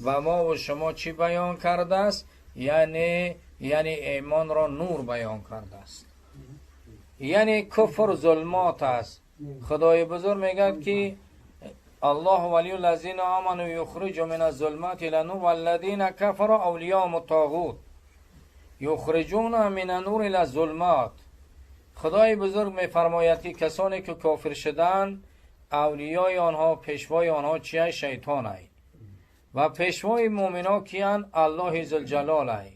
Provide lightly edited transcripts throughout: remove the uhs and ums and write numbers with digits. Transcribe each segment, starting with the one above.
Ба мо ва шумо чӣ баён кардааст? Яъне имонро нур баён кардааст. Яъне куфр зулмот аст. Худои бузург мегӯяд, ки الله ولي الذين آمنوا يخرجهم من الظلمات إلى النور والذين كفروا أولياءهم الطاغوت يخرجون من النور إلى الظلمات. Худои бузург мефармояд, ки касоне ки кофир шуданд, авлиёи онҳо, пешвои онҳо чия? Шайтон ай. Ва пешвои муъмино киянд? Аллоҳи зулҷалол ай.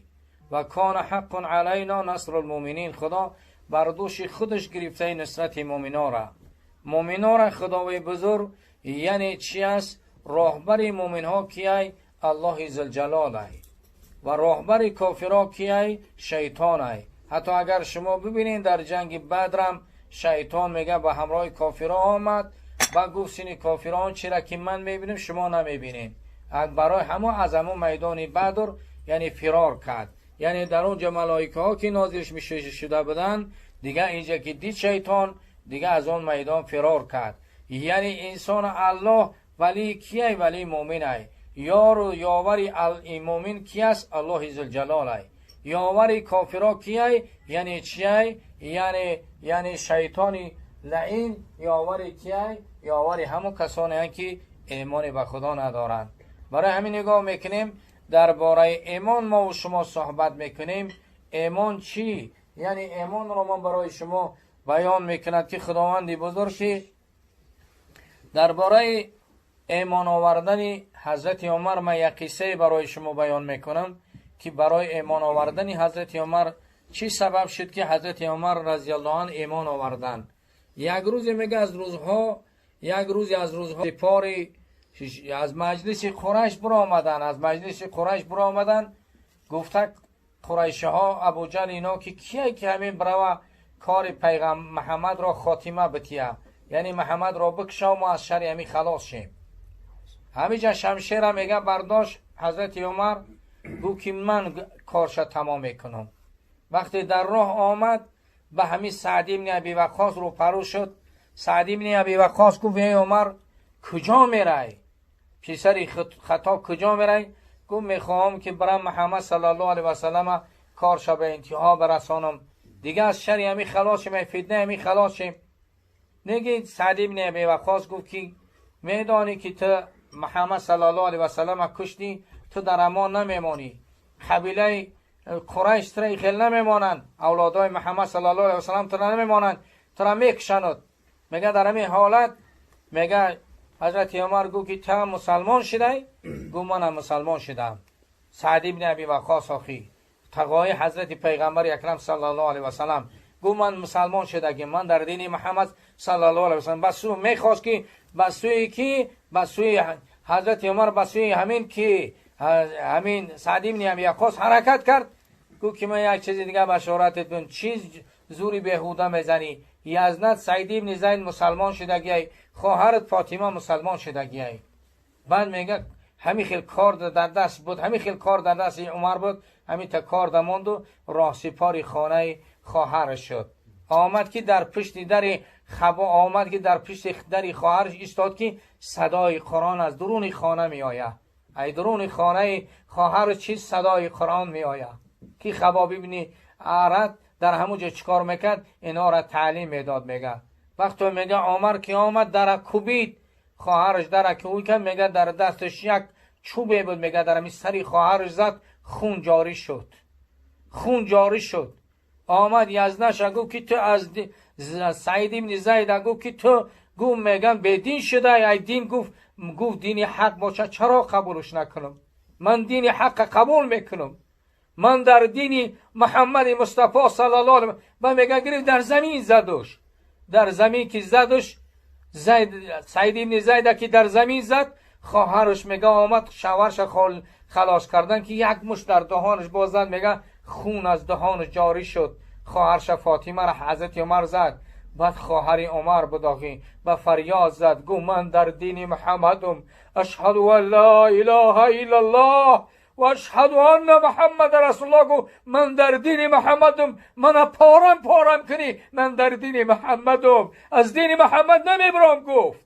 وكان حقا علينا نصر المؤمنين. Худо бар дӯши худаш гирифтаи нусрати муъминора. Муъминора Худои бузург, яъне чи аст? Роҳбари муъминҳо кияй? Аллоҳи зулҷалол ай. Ва роҳбари кофиро кияй? Шайтон ай. Ҳатто агар шумо бибинед, дар ҷанги Бадрам шайтон, мега, ба ҳамроҳи кофиро омад ва гуфт: сини кофирон, чира ки ман мебинем, шумо намебинед. Барои ҳамо аз ҳамо майдони Бадр, яъне, фирор кард. Яъне дар он ҷо малоикаҳо ки нозил шуда буданд, дига инҷа ки дид шайтон, дига аз он майдон фирор кард. Яъне инсон, Аллоҳ валии кияй? Валии муъмин ай. Ёру ёвари муъмин ки аст? Аллоҳи зулҷалол ай. Ёвари кофиро кияй? Яъне чияй? Яъне шайтони лаин ёвари кияй? Ёвари ҳамон касонеанд, ки имоне ба Худо надоранд. Барои ҳамин нигоҳ мекунем, дар бораи имон мо шумо суҳбат мекунем. Имон чӣ? Яъне имонро мо барои шумо баён мекунад, ки Худованди бузург, ки дар бораи имон овардани ҳазрати Умар ман як қиссае барои шумо баён мекунам, ки барои имон овардани ҳазрати Умар чӣ сабаб шуд, ки ҳазрати Умар разиаллоҳу анҳу имон оварданд. Як рӯзе, мега, аз рӯзҳо, як рӯзе аз рӯзҳо пори аз маҷлиси Қурайш биромаданд. Аз маҷлиси Қурайш биромаданд. Гуфта қурайшиҳо, Абуҷал, ино, ки кие ки ҳамин бирава кори пайғам Муҳаммадро хотима бития, яъне Муҳаммадро бикшав, мо аз шари ҳамин халос шем. Ҳамиҷа шамшера, мега, бардошт ҳазрати Умар, гуфт, ки ман корша тамом мекунам. Вақте дар роҳ омад, ба ҳамин Саъд ибни Аби Ваққос рӯпарӯ шуд. Саъд ибни Аби Ваққос гуфт: эй Умар, куҷо мерай? Писари Хатоб, куҷо мерай? Гуфт: мехоҳам, ки барам Муҳаммад саллаллоҳу алайҳи васаллама корша ба интиҳо барасонам, дига аз шари ҳамин халос шем, фитнаи ҳамин халос шем. Неги Саъд ибни Аби Ваққос гуфт, ки медонӣ, ки ту Муҳаммад саллаллоҳу алайҳи васаллама куштӣ, ту дар амон намемонӣ. Қабилаи Қурайш тура хел намемонанд. Авлодои Муҳаммад саллаллоҳу алайҳи васаллам тура намемонанд, тура мекушанд. Мега, дар ҳамин ҳолат, мега, ҳазрати Умар гуфт, ки ту мусалмон шудай? Гуфт: манам мусалмон шудам. Саъд ибни Аби Ваққос, охи тағои ҳазрати пайғамбари акрам саллаллоҳу алайҳи васаллам, гуфт: ман мусалмон шудагим, ман дар дини Муҳаммад саллаллоҳу алайҳи васаллам. Ба сӯ мехост, ки ба сӯи ки ба сӯи ҳазрати Умар, ба сӯи ҳамин ки ҳамин Саъд ибни Аби Ваққос ҳаракат кард. Гуфт, ки ман як чизи дига башоратетон, чиз зури беҳуда мезанӣ? Язнат Саид ибни Зайд мусалмон шудагиай, хоҳарат Фотима мусалмон шудагиай. Баъд, мега, ҳамин хел кор дар даст буд, ҳамин хел кор дар дасти Умар буд. Ҳамин та кор дамонду роҳсипори хонаи хоҳараш шуд. Омад, ки дар пушти дари хабо омад, ки дар пушти дари хоҳараш истод, ки садои Қуръон аз дуруни хона меояд. Ай дуруни хонаи хоҳараш чиз садои Қуръон меояд, ки Хабоб ибни Арат дар ҳамун ҷо чӣ кор мекард? Инора таълим медод. Мега, вақто, мега, Омар ки омад, дара кубид, хоҳараш дара ки ӯ кард, мега, дар дасташ як чӯбе буд, мега, дар ҳамин сари хоҳараш зад, хун ҷорӣ шуд, хун ҷорӣ шуд. Омад язнаша, гуфт, ки ту аз Саид ибни Зайда гуфт, ки ту, гуфт, меган, бедин шудай. Ай дин, гуфт, дини ҳақ бошад, чаро қабулш накунам? Ман дини ҳаққа қабул мекунам, ман дар дини Муҳаммади Мустафо саллаллоҳу алайҳи. Ба мега, гирифт, дар замин задуш. Дар замин ки задуш, Саид ибни Зайда ки дар замин зад, хоҳараш, мега, омад шаварша халос кардан, ки як мушт дар даҳонаш боз зад. Мега, хун аз даҳонаш ҷорӣ шуд. Хоҳарша Фотимара ҳазрати Умар зад. Баъд хоҳари Умар будохӣ ба фарёд зад, гуфт: ман дар дини Муҳаммадум, ашҳаду ан ла илаҳа иллаллоҳ ва ашҳаду анна Муҳаммада расулуллоҳ. Гуфт: ман дар дини Муҳаммадум, мана порам порам кунӣ, ман дар дини Муҳаммадум, аз дини Муҳаммад намебурам, гуфт.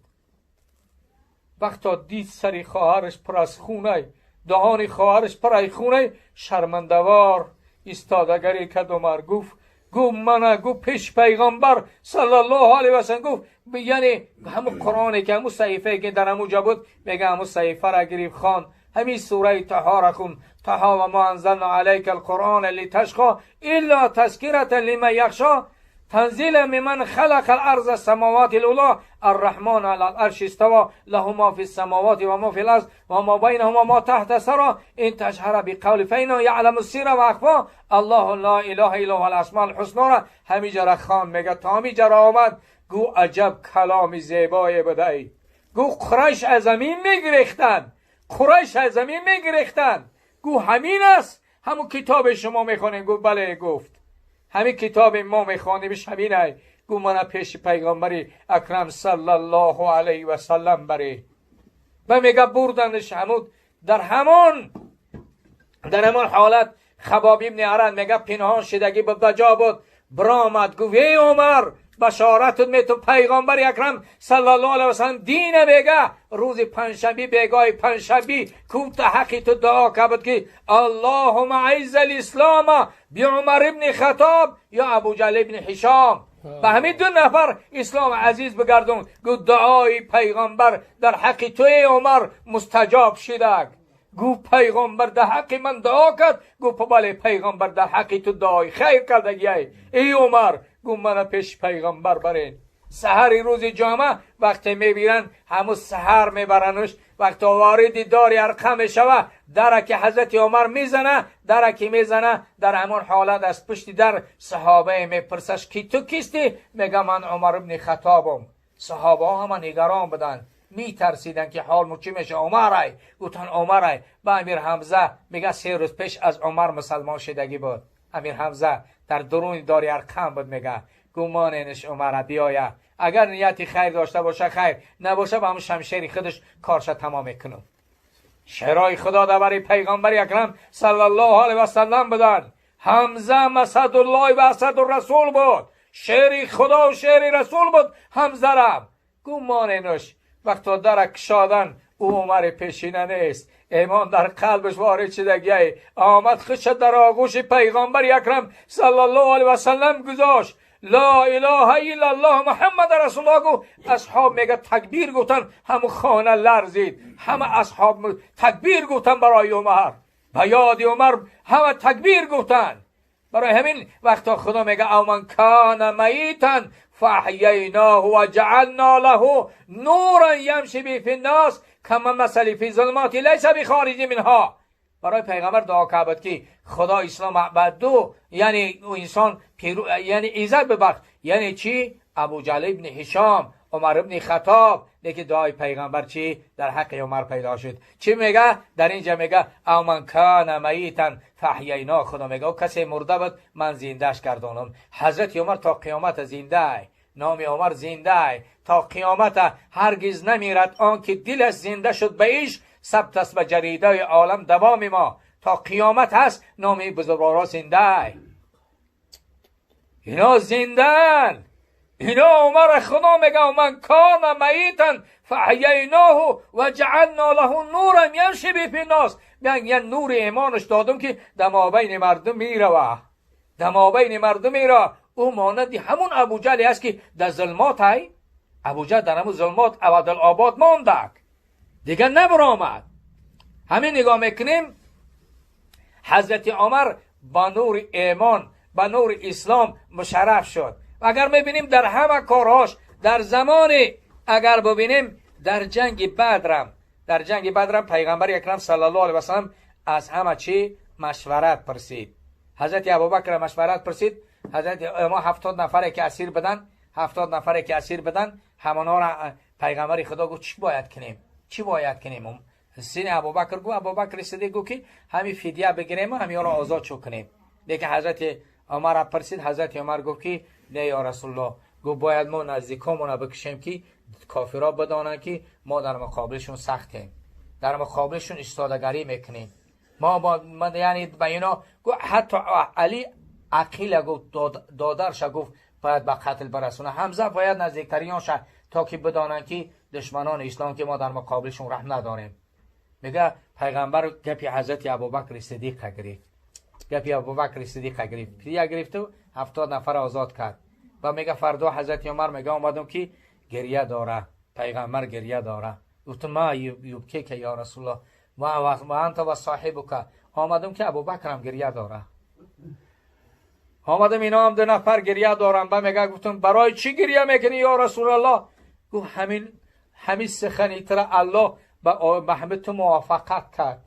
Вақто дид, сари хоҳараш пур аз хунай. دهان خواهرش پر خونه شرمندوار ایستادگری کرد. عمر گفت گفت من گفت پیش پیغمبر صلی الله علیه و سلم گفت، یعنی همون قرآنی که همون صحیفه که در همون جا بود، میگه همون صحیفه را گرفت خواند، همین سوره طه را خوند، طه و ما انزلنا علیک القرآن لتشقی الا تذکرة لمن یخشی تنزیلا ممن خلق الارض السماوات العلی الرحمن علی العرش استوی له ما فی السماوات و ما فی الارض و ما بینهما ما تحت الثری ان تجهر بقول فانه یعلم السر و اخفی الله لا اله الا هو الاسماء الحسنی را همیجا را خواند. میگه تا همیجا را آمد، گو عجب کلام زیبای بوده. گو قریش از زمین میگریختند، قریش از زمین میگریختند. گو همین است همون کتاب شما میخوانیم؟ گو بله. گفت همین کتاب ما میخوانیمش همینه. گو من پیش پیغمبری اکرم صلی الله علیه و سلم بری. و میگه بردنش همون در همان حالت خباب ابن ارد میگه پنهان شدگی بود جا بود، برآمد گفت ای عمر بشارت می تو پیغمبر اکرم صلی الله علیه و سلم دین میگه روز پنجشنبه بیگاه پنجشنبه کوت حقی تو دعا کرد که اللهم اعز الاسلام بعمر ابن خطاب یا ابو جهل ابن هشام. به همین دو نفر اسلام عزیز بگردون. گفت دعای پیغمبر در حق تو ای عمر مستجاب شده. گفت پیغمبر در حق من دعا کرد؟ گفت بله پیغمبر در حق تو دعای خیر کرده ای عمر. گفت من پیش پیغمبر برین. سحر روز جمعه وقتی میبینن همون سحر میبرنش، وقتی وارد دار ارقم میشوه در که حضرت عمر میزنه، در که میزنه در همون حالت از پشت در صحابه میپرسش کی تو کیستی؟ میگه من عمر ابن خطابم. صحابه ها همه نگران بودن، میترسیدن که حال مو چی میشه. عمر ای گفتن عمر ای. با امیر حمزه میگه 3 روز پیش از عمر مسلمان شدگی بود. امیر حمزه در درون دار ارقم بود. میگه گمانش عمر بیایه، اگر نیتی خیر داشته باشه خیر، نباشه با همون شمشیر خودش کارش تمام میکنم. شعرهای خدا در برای پیغمبر اکرم صلی الله علیه و سلم بودن. حمزه مسد الله و اسد الرسول بود، شعر خدا و شعر رسول بود حمزه را. گمانش وقتا در کشادن او عمر پیشینه نیست، ایمان در قلبش وارد شدگی آمد خوش در آغوش پیغمبر اکرم صلی الله علیه و سلم گذاشت. لا اله الا الله محمد رسول الله. گفت اصحاب میگه تکبیر گفتن، همون خانه لرزید، همه اصحاب تکبیر گفتن برای عمر، به یاد عمر همه تکبیر گفتن. برای همین وقتا خدا میگه او من کان میتا فاحییناه و جعلنا له نورا یمشی به فی الناس کما مثل فی ظلمات لیس بخارج منها. برای پیغمبر دعا کرد که خدا اسلام بعد دو یعنی انسان پیرو یعنی عزت ببخش، یعنی چی؟ ابو جهل ابن هشام، عمر ابن خطاب. لیکن دعای پیغمبر چی در حق عمر پیدا شد؟ چی میگه در اینجا؟ میگه او من کان میتا فاحیینا. خدا میگه کسی مرده بود من زیندهش گردانم. حضرت عمر تا قیامت زنده، نام عمر زنده تا قیامت هرگز نمیرد. آن که دلش زنده شد به عشق ثبت است به جریده عالم دوام ما. تا قیامت هست نام بزرگوارا زنده، اینا زندن. اینا عمر خدا میگه من کان میتا فاحییناه و جعلنا له نورا یمشی به فی الناس. میگن نور ایمانش دادم که در مابین مردم میروه، در مابین مردم میره. او مانند همون ابوجهل است که در ظلمات های ابوجهل در همون ظلمات ابدالآباد ماندک دیگه نبرآمد. همین نگاه میکنیم حضرت عمر با نور ایمان با نور اسلام مشرف شد. اگر میبینیم در همه کارهاش در زمان اگر ببینیم در جنگ بدرم، در جنگ بدرم پیغمبر اکرم صلی الله علیه و سلم از همه چی مشورت پرسید. حضرت ابوبکر مشورت پرسید. حضرت ما 70 نفره که اسیر بدن، 70 نفره که اسیر بدن، همانا را پیغمبر خدا گفت چی باید کنیم؟ چی باید کنیم؟ سین ابوبکر گفت، ابوبکر صدیق گفت که همین فدیه بگیریم و همین را آزاد شو کنیم. لیکن حضرت عمر پرسید، حضرت عمر گفت که نه یا رسول الله، گفت باید ما نزدیکامون بکشیم که کافرها بدانند که ما در مقابلشون سختیم، در مقابلشون ایستادگری میکنیم. ما با یعنی به اینا گفت، حتی علی عقیل گفت، دادرش گفت باید به قتل برسونه، حمزه باید نزدیکترین تا که بدانند که دشمنان اسلام که ما در مقابلشون رحم نداریم. میگه پیغمبر گپی حضرت ابوبکر صدیق گرفت، گپی ابوبکر صدیق گرفت، فدیه گرفت و 70 نفر آزاد کرد. و میگه فردا حضرت عمر میگه آمدم که گریه داره، پیغمبر گریه داره. گفتم ما یبکی که یا رسول الله و انت و صاحبک. آمدم که ابوبکر هم گریه داره. آمدم اینا هم 2 نفر گریه دارم. و میگه گفتم برای چی گریه میکنی یا رسول الله؟ گفت همین سخنی تر الله به همه تو موافقت کرد.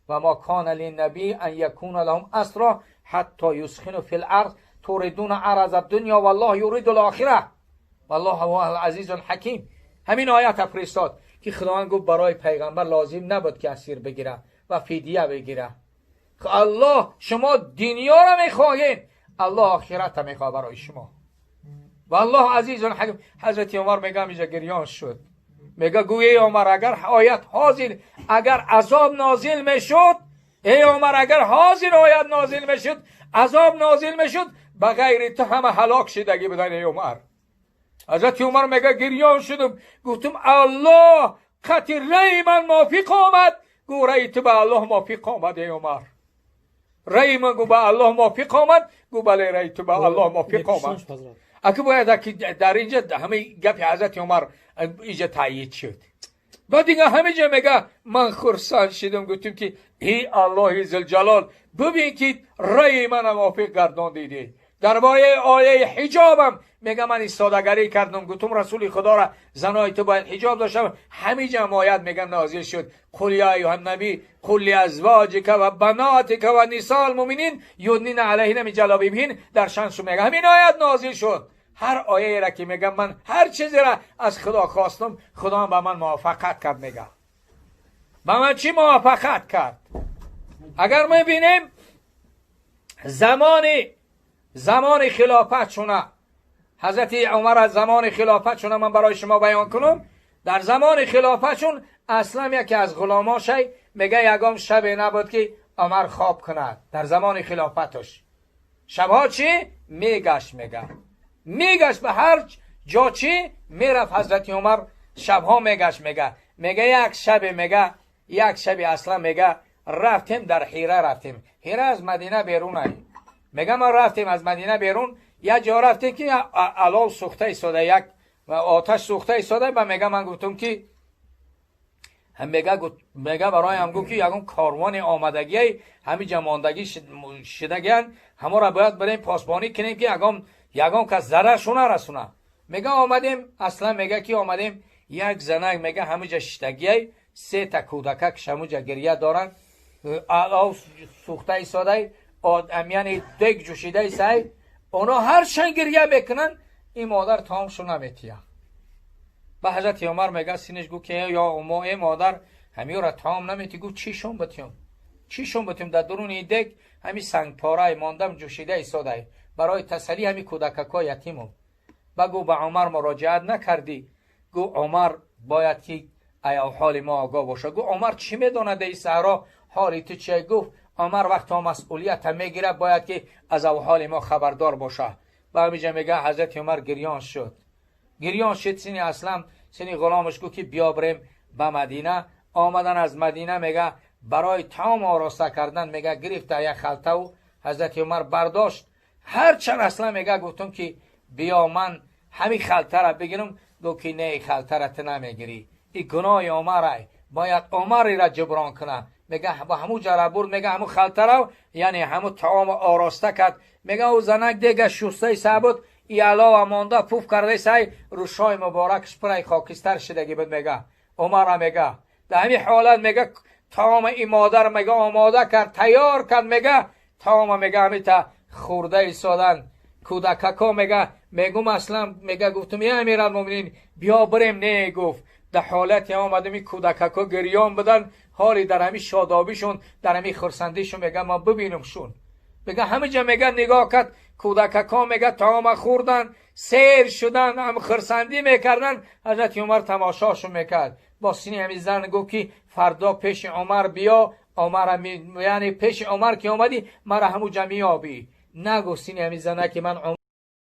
و ما کان للنبی ان یکون لهم اسرا حتی یسخنوا فی الارض تريدون عرض الدنیا والله یرید الاخره والله هو العزیز الحکیم. همین آیت فرستاد که خداوند گفت برای پیغمبر لازم نبود که اسیر بگیره و فدیه بگیره. الله شما دنیا را میخواهین، الله آخرت میخواد برای شما. و الله عزیز الحکیم. حضرت عمر میگه اینجا گریان شد، میگه گویی عمر اگر آیت حاضر، اگر عذاب نازل میشد، ای عمر اگر حاضر آیت نازل میشد، عذاب نازل میشد، بغیر تو همه هلاک شدگی بودن ای عمر. حضرت عمر میگه گریان شدم، گفتم الله قطع رأی من موافق آمد. گو رأی تو به الله موافق آمد ای عمر. رأی من گو به الله موافق آمد. گو بله رأی تو به الله موافق آمد. اگه باید که در اینجا همه گپ حضرت عمر اینجا تایید شد. بعد دیگه همه جا میگه من خرسند شدم، گفتم که ای الله ذوالجلال ببین که رأی من موافق گردان دیدی. درباره آیه حجابم میگه من ایستادگری کردم، گفتم رسول خدا را زنای تو باید حجاب داشته. همه جا آیت میگن نازل شد، قل یا ایها النبی قل لازواجک و بناتک و نساء المؤمنین یدنین علیهن من جلابیبهن. در شانس میگه همین آیت نازل شد. هر آیه را که میگم من هر چیزی را از خدا خواستم، خدا به من موافقت کرد. میگه به من چی موافقت کرد؟ اگر میبینیم زمان خلافت شونه، حضرت عمر از زمان خلافت شونه من برای شما بیان کنم. در زمان خلافتشون اصلا یکی از غلاماش میگه یگام شب نبود که عمر خواب کند. در زمان خلافتش شبها چی میگشت؟ میگه میگشت به هر جا چی میرفت. حضرت عمر شبها میگشت. میگه یک شب، میگه یک شب اصلا میگه رفتیم در حیره، رفتیم حیره از مدینه بیرون آی. میگه ما رفتیم از مدینه بیرون، یک جا رفتیم که علاو سوخته ایستاده، یک آتش سوخته ایستاده. و میگه من گفتم که هم میگه برای هم گفت که یکم کاروان آمدگی همین جماندگی شدگن، همه را باید بریم پاسبانی کنیم که یکم کس ضررشون نرسونه. میگه آمدیم اصلا، میگه که آمدیم یک زنک میگه همه جا شدگی، 3 تا کودکک همونجا گریه دارن، علاو سوخته ایستاده، یعنی دیگ جوشیده ایستاده، اونا هر چند گریه میکنن این مادر تامشو نمیتیه. به حضرت عمر میگه سینش گفت که یا ما ای مادر همی را تام نمیتی. گفت چی شون بتیم؟ چی شون بتیم؟ در درون این دیگ همی سنگ پاره ماندم جوشیده ایستاده، برای تسلی همی کودککا یتیمم. بگو به عمر مراجعت نکردی؟ گو عمر باید که ای حال ما آگاه باشه. گو عمر چی میداند ای صحرا حالی تو چیه؟ گفت عمر وقت تا مسئولیت میگیره باید که از حال ما خبردار باشه. و همینجا میگه حضرت عمر گریان شد، گریان شد. سینی اصلا سینی غلامش گفت که بیا بریم به مدینه. آمدن از مدینه میگه برای تام آراسته کردن میگه گرفت یک خلطه و حضرت عمر برداشت. هرچند اصلا میگه گفتم که بیا من همین خلطه را بگیرم. گفت که نه خلطه را تو نمیگیری، این گناه عمره، باید عمر را جبران کنه. میگه با همون جره برد، میگه همون خلطه را یعنی همون طعام آراسته کرد. میگه او زنک دیگه شسته سه بود، ای علاوه مانده پوف کرده سعی روشای مبارکش پرای خاکستر شدگی بود. میگه عمر میگه در همین حالت میگه طعام این مادر میگه آماده کرد، تیار کرد. میگه طعام میگه همین تا خورده ایستادن کودککا. میگه میگم اصلا میگه گفتم ای امیرالمومنین بیا بریم. نه گفت در حالت آمدم این کودککا گریان بدن، حالی در همین شادابیشون در همین خرسندیشون میگه ما ببینمشون. میگه همه جا میگه نگاه کرد کودککا میگه طعام خوردن سیر شدن هم خرسندی میکردن. حضرت عمر تماشاشون میکرد. با سینه همین زن گفت که فردا پیش عمر بیا، عمر یعنی پیش عمر که اومدی مرا همو جا میابی. نگو سینه همین زنه که من